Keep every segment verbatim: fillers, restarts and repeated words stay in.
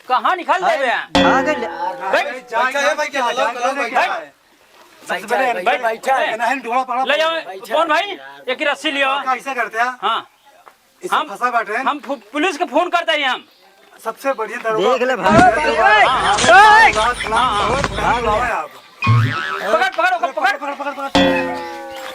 कहाँ निकल देबे? भाग ले। बैठ। अच्छा, ए भाई, क्या हाल है? बैठ। सबसे पहले बैठ। बैठा है। नहीं, ढोला पड़ा। ले जाओ, कौन भाई? एक रस्सी लियो। कैसे करते हैं? हाँ। इसे हम, फंसा बैठे हैं। हम फु-, पुलिस के फोन करते हैं हम। सबसे बढ़िया दरोगा। देख ले भाई। हाँ, हाँ। हाँ, हाँ। पकड़, पकड़, पकड़, पकड़। पकड़, पकड़, पकड़।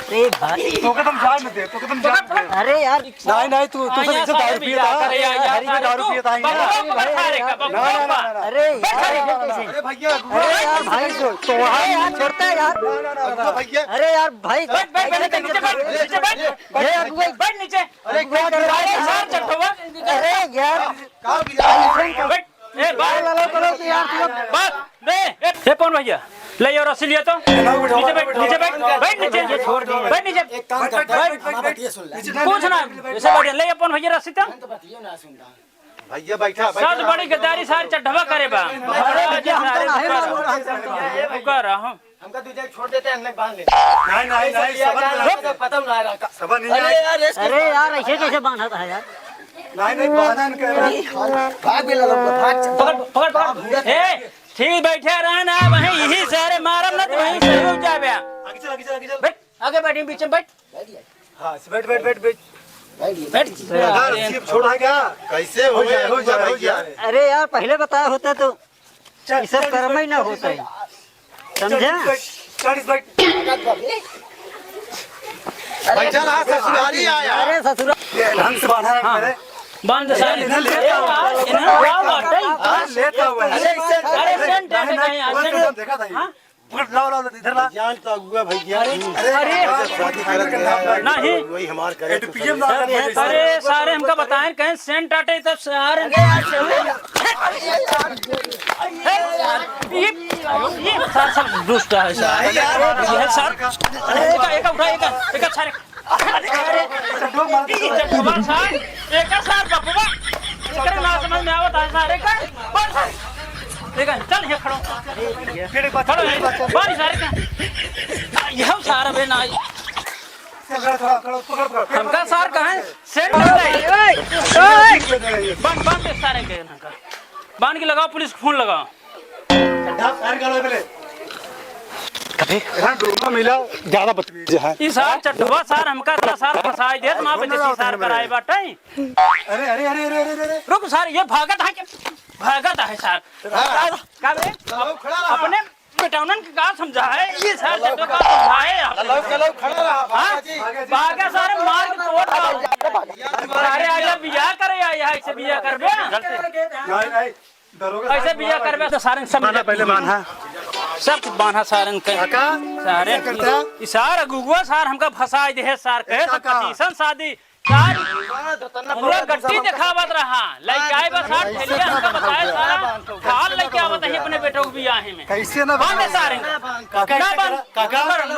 ए भाई। तो कदम जान दे, तो कदम जान दे। अरे यार। नहीं, नहीं, तू, तू तो इज्जत दारू पिए था। अरे यार, यार, हरी में दारू पिए था, बकवा पकड़ सारे का, बकवा। ना, ना, ना, ना। अरे यार, अरे भैया, अरे यार भाई, तो, तो अरे यार, छोड़ता है यार। ना, ना, ना, ना। भैया। अरे यार भाई, बैठ, बैठ, बैठ, नीचे बैठ, नीचे बैठ। ए अगुआ। बैठ नीचे। अरे, क्या गिरा है? अरे, सर, चट्टोबा। अरे, यार। का गिरा है? बैठ। ए, बात। ला, ला, ला, ला, यार, तू। बात। ए, ए, कौन भैया? ले, ये रस्सी लिया तो। नीचे बैठ, नीचे बैठ। बैठ नीचे। बैठ नीचे। एक काम करता है, बैठ, बैठ, हमारा बैठ। बतिया सुन ले। पूछ ना, ऐसे बैठ। ले, ये कौन भैया रस्सी तो? भैया, बैठा, बैठा। सबसे बड़ी गद्दारी सार चड्ढवा करे बा। अरे, भैया, हमको नहीं मालूम। रुका रहा हूँ। हमका दू जगह छोड़ देते हैं, हमने बांध ले। नहीं, नहीं, नहीं, ऐसा किया सबक जाए, नहीं। तो खत्म ना रहा। सबक नहीं अरे आया। यार, ऐसे अरे यार, ऐसे कैसे बांधा था यार? नहीं, नहीं, बांधा नहीं कर रहा। भाग भी लगा, भाग। पकड़, पकड़, पकड़। ए, ठीक बैठे रह ना, वहीं यही सारे मारम ना, तो वहीं सही हो जाबे। आगे चल, आगे चल, आगे चल। बैठ, आगे बैठ, बीच में बैठ। हाँ, बैठ, बैठ, बैठ, बैठ। बैठ। अगर सीप छोड़ा है क्या? कैसे हो हो जाए, जाए, हो जाए, हो हो जाए। जाए। अरे यार, पहले बताया होता तो चल, ये सब चल, कर्म ही ना चल, होता है। चल, समझा? चल, चल, चल। बैठा रहा ससुरारी आया। अरे ससुरा। ये ढंग से बांधा है हाँ। मेरे। बांध सारे। इन्हें लेता हुआ। ए, इन्हें क्या बात है? हाँ, लेता हुआ है। अरे, अरे, सेंट है, नहीं, नहीं, कहीं, वो सेंट। तो देखा था ये। हाँ? पकड़, लाओ, लाओ, इधर ला। जान तो हुआ भैया। अरे, अरे, अरे, शादी करत है। नहीं। वही हमार करे ए, तो पीएम ना करे। अरे, सारे हमका बताएं, कहीं सेंट आटे तब सारे। ये, ये सार सब दुष्ट है सार। ये है सार। अरे, एक, एक उठा, एक, एक सारे। अरे, चड्ढवा सार, एक सार बपुआ। एकरे ना समझ में आवत है सारे का। बोल सारे। ठीक है, चल ये खड़ो। फिर एक बार खड़ो ये। बारी सारे का। यह सारा बे ना आई। पकड़, पकड़, पकड़, पकड़। हमका सार कहाँ है? सेंट है। बंद, बंद दे सारे के ना का। बांध के लगाओ, पुलिस को फोन लगाओ। चड्ढा फायर करो पहले। कभी? यहाँ डोमा मिला, ज्यादा बदतमीज है। ई सार चड्ढवा सार हमका इतना सार फंसाई देत, माँ पे जैसी सार कराए बाटे। अरे, अरे, अरे। रुक सार, ये भागत है क्या? भागत है सार। हाँ। का बे? चलो, खड़ा रहा। अपने बेटौनन के का समझा है? ये सार चड्ढवा का समझा है आप? चलो, चलो, खड़ा रहा, हाँ? बाबा जी। भागा सारे मार के तोड़ डाल। अरे, आजा बियाह करे, आया है, इसे बियाह करबे? नहीं, नहीं। दरोगा ऐसे साहब, बिया करबे तो सारन सब बांधा, पहले बांधा। सब कुछ बांधा सारन के। काका, सारे क्या करता? ई सार अगुआ सार हमका फंसाई दे है सार, कहे तो काका। पतीसन शादी। सार पूरा गट्टी दिखावत रहा। लइकाई बस सार ठेलिया हमका बताए सारा। खाल लइके आवत है अपने बेटो के बियाहे में। कैसे ना बांधे बांधे? सारे। काका, ना ऐसे बांध। करा, काका। कर, कर, ना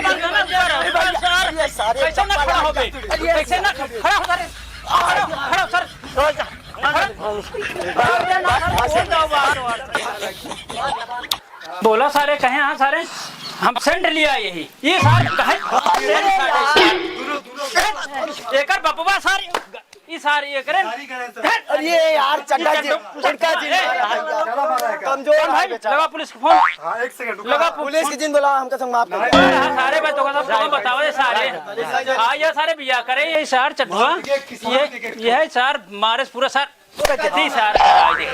बांध, ना कर। सार, ये सारे कैसे ना खड़ा हो बे? कैसे ना खड़ा हो सारे? खड़ा, खड़ा सर। बोला सारे, कहे हाँ सारे, हम सेंट लिया यही। ये सार कहे, एकर बपवा सार, ये सार एकरे। अरे यार, चड्ढा जी, चड्ढा जी, ए, कमजोर कौन भाई? है बेचारा। लगा पुलिस को फोन। हाँ, एक सेकंड, रुको। लगा पुलिस की जिन बोला, हमका संग माफ कर दे। हाँ, सारे भाई, तो का सब बताओ, ये सारे। हाँ, ये सारे बिया करे, ये सार चड्ढा। ये, ये सार मारे पूरा सार। गति सार कराई दे।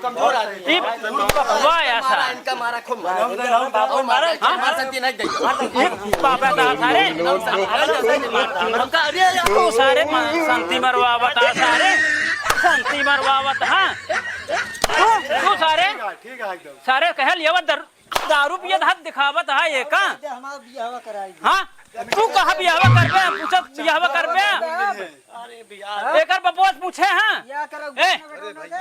कमजोर आदमी। ई बपवा या सार। इनका मारा खूब मारा। और मारा, हाँ? मार सकती नहीं गई। ई बाबा ता सारे। हमका, अरे, तू सारे मा-, शांति मरवावत हा सारे। शांति मरवावत, हाँ। तू, तू सारे। ठीक है, एकदम। सारे कहल ये दर-, दारू पियत हाथ दिखावत हा ये का? हमारा बियाहवा कराई दे। हाँ? तू कहाँ बियाहवा करबे? पूछत बियाहवा करबे? अरे बियाह। एकर बपवा से पूछे, हाँ? बियाह करो, ए,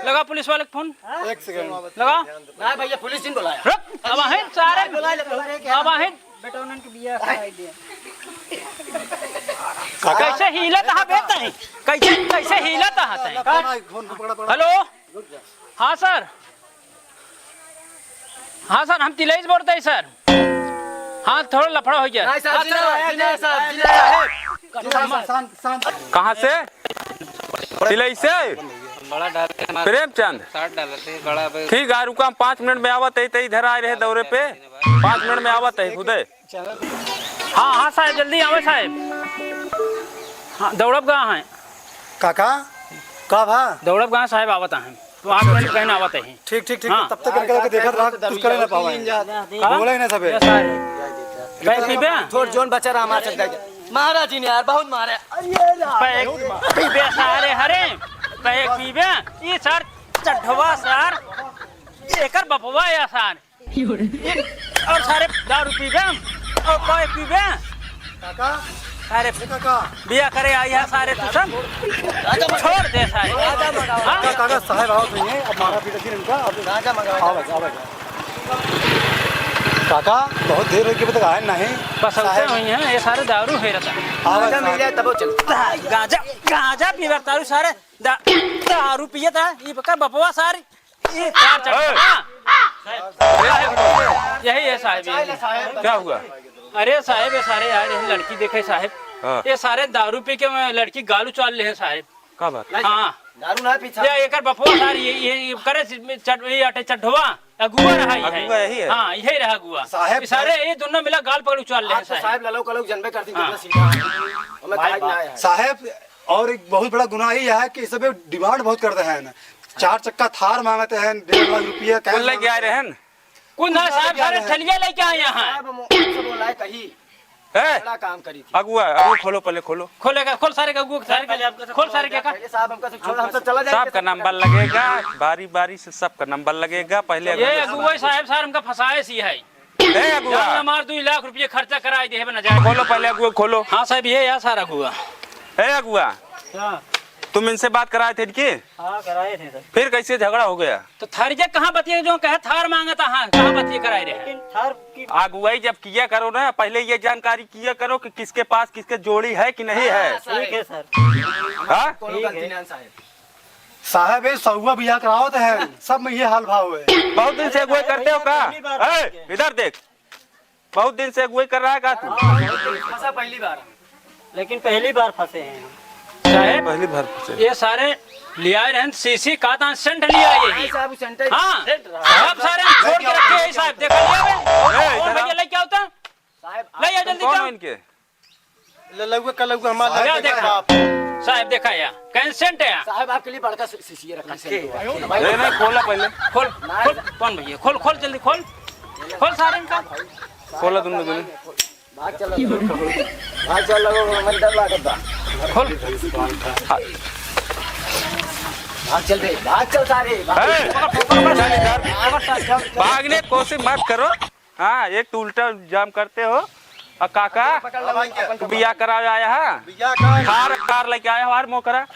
लगा पुलिस वाले को फोन। एक सेकंड। लगा। ना भैया, पुलिस ने बुलाया। रुक, अब आहे सारे, बुला ले, बुला ले, क्या? अब आहे। बेटौनन के बियाह कराई दे। काका। कैसे हिलत हा बे तई? कैसे, कैसे हिलत हा तई? फोन को पकड़ा, पकड़ा। हेलो। हाँ सर। हाँ सर, हम तिलई से बोलते हैं सर। हाँ, थोड़ा लफड़ा हो गया। नहीं सर, हाँ, जी सर, नहीं आया, जी नहीं आया, सर, जी नहीं आया। शांत, शांत, शांत। कहाँ से? तिलई से? बड़ा डालते हैं, प्रेमचंद। साठ डालते हैं, बड़ा बे- ठीक है, रुका, हम पाँच मिनट में आवत है, तो इधर आए रहे दौरे पे। पाँच मिनट में आवत है खुदे। हाँ, हाँ साहेब, जल्दी आवे साहेब। हाँ, दौड़ब गा है। काका, का भा? दौड़ब गा साहेब, आवत है। तो आप अच्छा, मिनट अच्छा। कहना आवत है। ठीक, ठीक, ठीक। हाँ। तब तक इनका लोग देखत रहा, कुछ करे ना पावा। हाँ? बोला ही ना सबे। ये सारे। कहीं पीबे? थोड़ जोन बचा रहा, मार सकता है। महाराज जी ने यार बहुत मारे। अरे यार। पैक पीबे सारे हरे, पैक पीबे। ई सर चढ़वा सर, एकर बपवा या सर। और सारे दारू पीबे हम, और पैक पीबे। काका, अरे ए काका। बिया करे आई है सारे तू सब। छोड़ दे सारे। हाँ? काका, काका साहेब आवत हुई हैं, अब मारा पीटा फिर इनका, अब गांजा मंगाओ। आवाज, आवाज। काका, बहुत देर हो गई, अभी तक आए नहीं। बस ऐसे साहेब। हुई हैं, ये सारे दारू है रहता। आवाज, गांजा मिल जाए तब वो चल। गांजा, गांजा पीबे तारू सारे दा-, दारू पिए था, ये बका बपवा सारे। ये चार चक्का। ए! यही है साहेब, यही है। क्या हुआ? अरे साहेब, ये सारे आए रहे लड़की देखे साहेब। हाँ। ये सारे दारू पी के मैं लड़की गालू चाल ले हैं साहेब। का बात? हाँ। दारू ना पीछा। ये एकर बपवा सार, ये, ये, ये करे चट-, ये अटे चड्ढवा, अगुआ रहा ये है। अगुआ यही है? हाँ, यही रहा अगुआ। साहेब, ये सारे, ये दोनों मिला गाल पकड़ उचाल ले हैं आप तो साहेब। साहेब ललो कलो जनबे करती हाँ। कितना सीधा है। हमें भाई, काज ना आया है। साहेब, और एक बहुत बड़ा गुनाह ये है कि सब डिमांड बहुत करते हैं ना। चार चक्का थार मांगते हैं, डेढ़ लाख रुपया कैश कुल लेके मांगते आए हैं। रहन। कुल ना कुल साहब, लेके आए सारे हैं। ठलिया लेके आए यहाँ। साहब, हम उनसे बोला है कही। ए? बड़ा काम करी थी। अगुआ, अगुआ खोलो, पहले खोलो। खोलेगा, खोल सारे का अगुआ, सारे का, खोल सारे का। पहले साहब हमका से छोड़, हम सब चला जाएंगे। सबका नंबर लगेगा, बारी बारी से सबका नंबर लगेगा। पहले ये अगुआ अगुआ साहब, सार हमका फंसाए सी है। ए अगुआ। जान ना मार, दो लाख रुपये खर्चा कराए दे, ना जाए। खोलो पहले अगुआ, खोलो। हाँ साहब, ये यार सारा अगुआ। ए अगुआ। हाँ। तुम इनसे बात कराए थे कि? हाँ, कराए थे सर। फिर कैसे झगड़ा हो गया? तो थारी जग कहाँ बतिया जो कहे थार मांगता, हाँ, कहाँ बतिया कराए रहे? लेकिन थार की अगुवाई जब किया करो ना, पहले ये जानकारी किया करो कि किसके पास किसके जोड़ी है कि नहीं है। हाँ, सर। ठीक है सर। हाँ? कोनो ठीक गलती है। नहीं साहब। साहब, ये सौवा बियाह करावत है, सब में ये हाल भाव है। बहुत दिन से अगुवाई करते हो का? पहली बार ए, करते हैं। इधर देख, बहुत दिन से अगुवाई कर रहा है का तू? हाँ, बहुत दिन फंसा पहली बार। लेकिन पहली बार फंसे हैं हम। साहेब, पहली बार फंसे। ये सारे ले आए रहन सीसी का तान सेंट ले आए हाँ, यही। साहब, वो सेंट है। हाँ, सेंट रहा। साहब सारे हम छोड़ के रखे हैं साहब, देखा लिया बे? ए, कौन इधर भैया आ। लेके आओ तो? साहब, ले आ तुम जल्दी कौन हो जाओ। इनके? ललउआ कलउआ हमार भैया लड़के देखा। बाप। साहब देखा या, कैन सेंट है या? साहब आपके लिए बड़का सी-, सीसी रखा है, सेंट हुआ। नहीं, नहीं, खोला पहले। खोल, ना, खोल, ना। कौन भैया? खोल, खोल, जल्दी खोल। खोल सारे इनका। खोला दोनों, दोनों। भाग चल, भाग चल, लगो, हमें डर लागत बा। खोल। भाग चल रे, भाग चल सारे, भाग। ए, पकड़, पकड़, पकड़। चल इधर। पकड़, चल, चल, चल। भागने की कोशिश मत करो। हाँ, एक तो उल्टा इल्जाम करते हो। और काका, पकड़ लो, पकड़ लो। तू बियाह करावे आया है? बियाह का? कार, कार लेके आया हो, और मोकरा।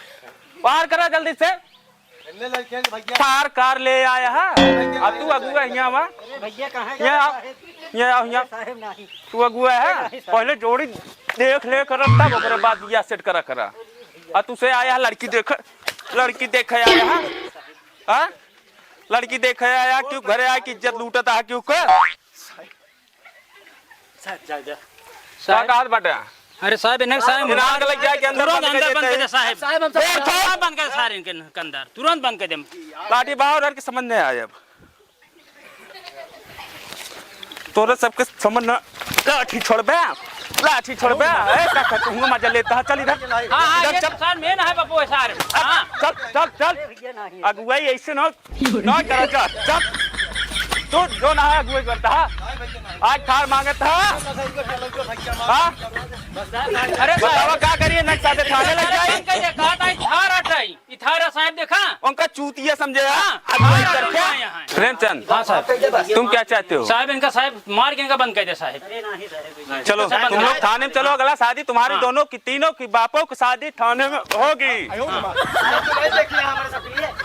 बाहर करा जल्दी से। ले लड़के के भैया। कार, कार ले आया है। भैया, और तू भैया, अगुआ भैया। यहाँ हुआ। अरे भैया, कहाँ यहाँ गया आओ, साहेब? यहाँ आओ, यहाँ। साहेब नहीं। तू अगुआ है? नहीं, साहेब। पहले जोड़ी देख ले कर, तब ओकरे बाद बियाह सेट करा करा। और तू से आया है लड़की देख, लड़की देखे आया है? हाँ? लड़की देखे आया, क्यों घरे आया कि इज्जत लूटता है, क्यों कर? साहब, जा, जा। का साहब। कहत बाटे? अरे साहब, इन्हें साहब, इन्हें आग लग जाए कि अंदर तुरंत बंद कर अंदर बंद देते कर दे हैं। साहब। साहब, हम सब ए, उठो। तुरंत बंद कर सारे इनके अंदर, तुरंत बंद कर दे। लाठी बाहर हर के समझ नहीं आया अब। तोरे सबके समझ ना, लाठी छोड़बे, लाठी छोड़बे। ए, का, का, तू मजा लेता है, चल इधर। हाँ, हाँ, इधर ये चल। तो सार मेन है बापू, सार। हाँ। चल, चल, चल। अगुवाई ऐसे ना ना करा जा, चल। तू जो ना है, अगुवाई करता है। आज थार मांगत है। हाँ? अरे बतावा, साहब। का करिए? ना साथे थाने लग जाए। इनका ये कहा था, थार हटाई। ई थारा साहब देखा? उनका चूतिया समझे, हाँ? हाँ, अगुवाई थार करके। हटाई यहाँ। प्रेमचंद, हाँ, साहब। तुम क्या चाहते हो? साहब, इनका साहब मार के इनका बंद कर दे, साहब। चलो, तुम लोग थाने में चलो, अगला शादी तुम्हारी हाँ। दोनों की, तीनों की बापों की शादी थाने में होगी। हाँ।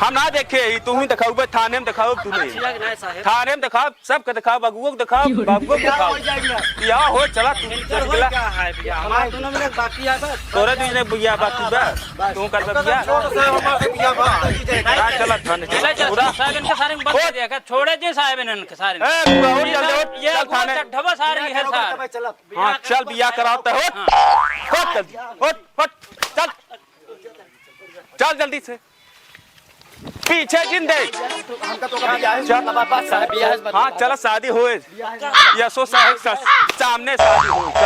हम ना देखे ही, तू ही दिखाओ बे, थाने में दिखाओ तू नहीं। अच्छी लग रहा है साहब। थाने में दिखाओ, सबके दिखाओ, बबुओ को दिखाओ, बाबुओ को दिखाओ। हो जाएगा। या हो, चला तू, इनकर चल हो गला। क्या है भैया? हमारे दोनों में बाकी है बस। तोरे बीच में भैया बाकी हाँ, बस। बस। तू कर बे भैया। छोड़ साहब, हमारे भैया बा। हाँ, चला थाने, चला। चला, चला, पूरा साहब, इनके सारे में बंद कर दिया, छोड़े दे साहब, इनके सारे में। ए, तू बहुत ये जल्दी अगुआ उठ, ये चल अगुआ थाने। चड्ढवा सारे है साहब। चला। हाँ, चल, बियाह कराओ तो, उठ। हाँ। उठ जल्दी, उठ, उठ, चल। चल जल्दी से। पीछे जिन देख। हाँ, चला शादी होए। यशो साहब के सा-, सामने शादी होए।